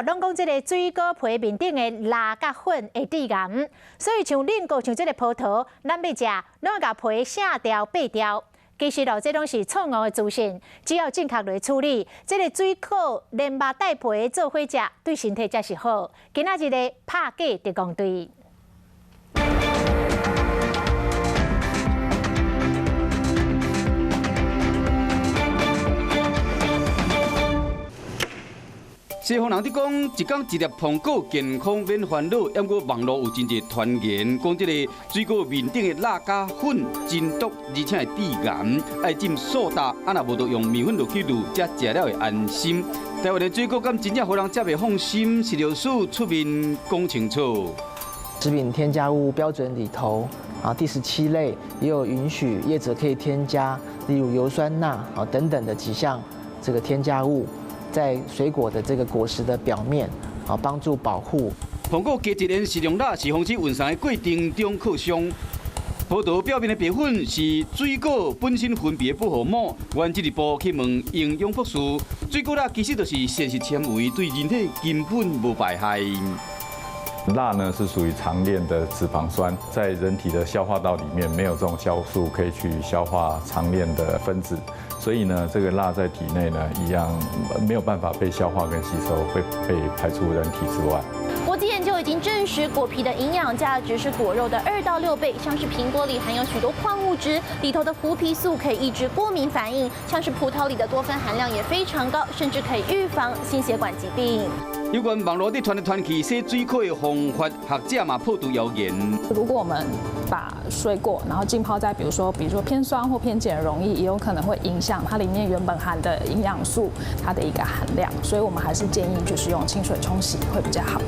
攏講這个水果皮面頂的蠟佮粉會致癌，所以像恁國像這个葡萄，咱欲食，攏愛共皮卸掉、掰掉。其實囉，這攏是錯誤的資訊，只要正確來處理，這个水果連肉帶皮做伙食，對身體才是好。今仔日的拍假特工隊。西方人佇講，一工一粒蘋果健康免煩惱。毋過網路有真濟傳言，講這个水果面頂的蠟佮粉真毒，而且會致癌，愛浸蘇打，啊若無就用麵粉落去滷，才食了會安心。台灣的水果敢真正予人食袂放心？食療署出面講清楚。食品添加物標準裡頭啊，第17類也有允許業者可以添加，例如油酸鈉啊等等的幾項這個添加物。在水果的這個果實的表面，啊，幫助保護。蘋果加一鹽食用蠟是防止運送的過程中燙傷。葡萄表面的白粉是水果本身分泌的保護膜。阮進一步去問營養博士，水果蠟其實就是膳食纖維，對人體根本無排害。蠟呢是屬於長鏈的脂肪酸，在人體的消化道裡面沒有這種酵素可以去消化長鏈的分子，所以呢，這個蠟在體內呢一樣沒有辦法被消化跟吸收，會被排出人體之外。國際研究已經證實，果皮的營養價值是果肉的2到6倍。像是蘋果裡含有許多礦物質，裡頭的槲皮素可以抑制過敏反應；像是葡萄裡的多酚含量也非常高，甚至可以預防心血管疾病。有關網路佇傳來傳去洗水果的方法，學者嘛破除謠言。如果我們把水果然後浸泡在，比如說偏酸或偏鹼溶液，也有可能會影響它裡面原本含的營養素它的一個含量，所以我們還是建議就是用清水沖洗會比較好。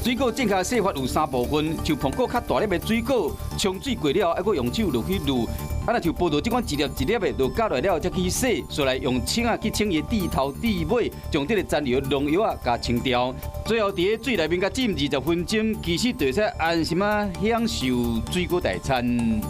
水果正確洗法有三部分，像蘋果較大粒的水果，沖水過了，猶閣用手落去滷。啊，若像葡萄這款一粒一粒的，就絞落來了才去洗，紲來用清仔去清伊的蒂頭蒂尾，將這个殘留農藥仔共清掉。最後佇咧水內面共浸20分鐘，其實就會使安心仔享受水果大餐。